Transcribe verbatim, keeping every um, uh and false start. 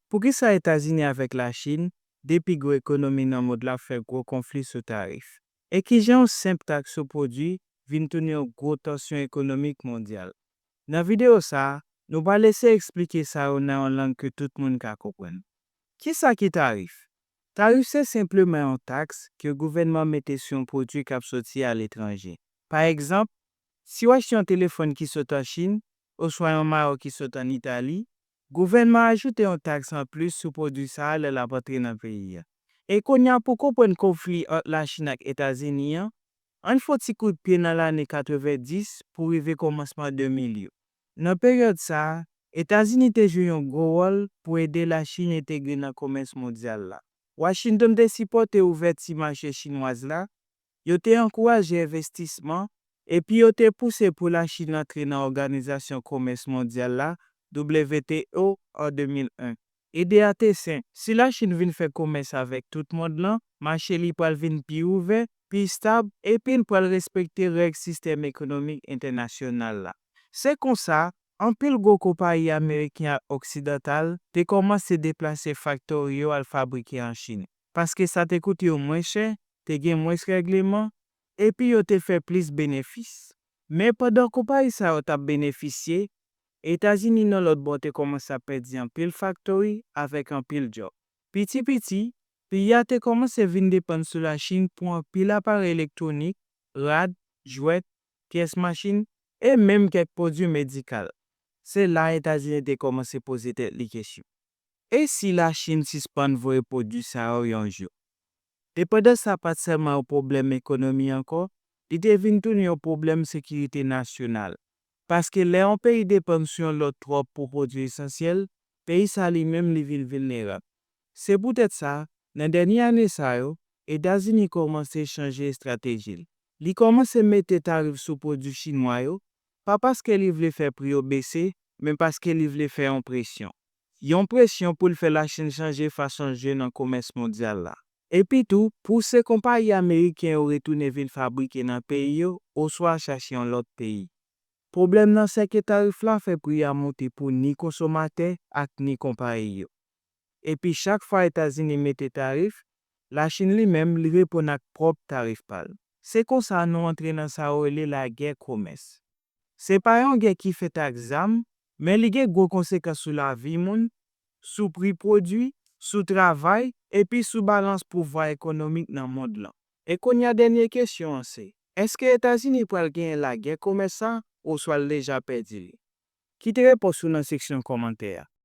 Poukisa Etazini avèk Lachin, de pi gwo ekonomi nan mond la, fè gwo konfli sou tarif? E kijan yon senp taks sou pwodui vin tounen yon gwo tansyon ekonomik mondyal? Nan videyo sa a, nou pral eseye eksplike sa yo nan yon lang ke tout moun ka konprann. Kisa ki tarif? Tarif se senpleman yon taks ke gouvènman mete sou yon pwodui k ap soti aletranje. Pa egzanp, si w achte yon telefòn ki sot an Chin oswa yon mayo ki sot ann Itali, gouvènman an ajoute yon taks anplis sou pwodui sa a lè l ap antre nan peyi a. E kounye a, pou konprann konfli ant Lachin ak Etazini an, ann fè yon ti kout pye nan lane katrevenndis pou rive kòmansman de mil yo. Nan peryòd sa a, Etazini te jwe yon gwo wòl pou ede Lachin entegre nan komès mondyal la. Washington te sipòte ouvèti mache chinwaz la, yo te ankouraje envestisman, epi yo te pouse pou Lachin antre nan Òganizasyon Komès Mondyal la, W T O, an de mil en. Ide a te senp, si Lachin vin fè komès avèk tout mond lan, mache li pral vin pi ouvè, pi stab, epi l pral respekte règ sistèm ekonomik entènasyonal la. Se konsa, anpil gwo konpayi ameriken ak oksidantal te kòmanse deplase faktori yo al fabrike an Chin, paske sa te koute yo mwens chè, te gen mwens règleman, epi yo te fè plis benefis. Men pandan konpayi sa yo t ap benefisye, Etazini nan lòt bò te kòmanse ap pèdi anpil faktori avèk anpil djòb. Piti piti, peyi a te kòmanse vin depann sou Lachin pou anpil aparèy elektwonik, rad, jwèt, pyès machin, e menm kèk pwodui medikal. Se la Etazini te kòmanse poze tèt li kesyon, e si Lachin sispann voye pwodui sa yo yon jou? Depandans sa pa t sèlman yon pwoblèm ekonomi ankò, li te vin tounen yon pwoblèm sekirite nasyonal. Paske lè yon peyi depann sou yon lòt twòp pou pwodui esansyèl, peyi sa li menm li vin vilnerab. Se poutèt sa, nan dènye ane sa yo, Etazini kòmanse chanje estrateji l. Li kòmanse mete tarif sou pwodui chinwa yo, pa paske li vle fè pri yo bese, men paske li vle fè yon presyon. Yon presyon pou l fè Lachin chanje fason l jwe nan komès mondyal la. Epi tou, pouse konpayi ameriken yo retounen vin fabrike nan peyi yo oswa chache yon lòt peyi. Pwoblèm nan se ke tarif la fè pri a monte pou ni konsomatè ak ni konpayi yo. Epi chak fwa Etazini mete tarif, Lachin li menm li reponn ak pwòp tarif pa l. Se konsa nou antre nan sa yo rele lagè komès. Se pa yon gè ki fèt ak zam, men li gen gwo konsekans sou lavi moun, sou pri pwodui, sou travay, epi sou balans pouvwa ekonomik nan mond lan. E kounye a dènye kesyon an se, èske Etazini pral genyen lagè komès sa oswa l deja pèdi li? Kite repons ou nan seksyon kòmantè a.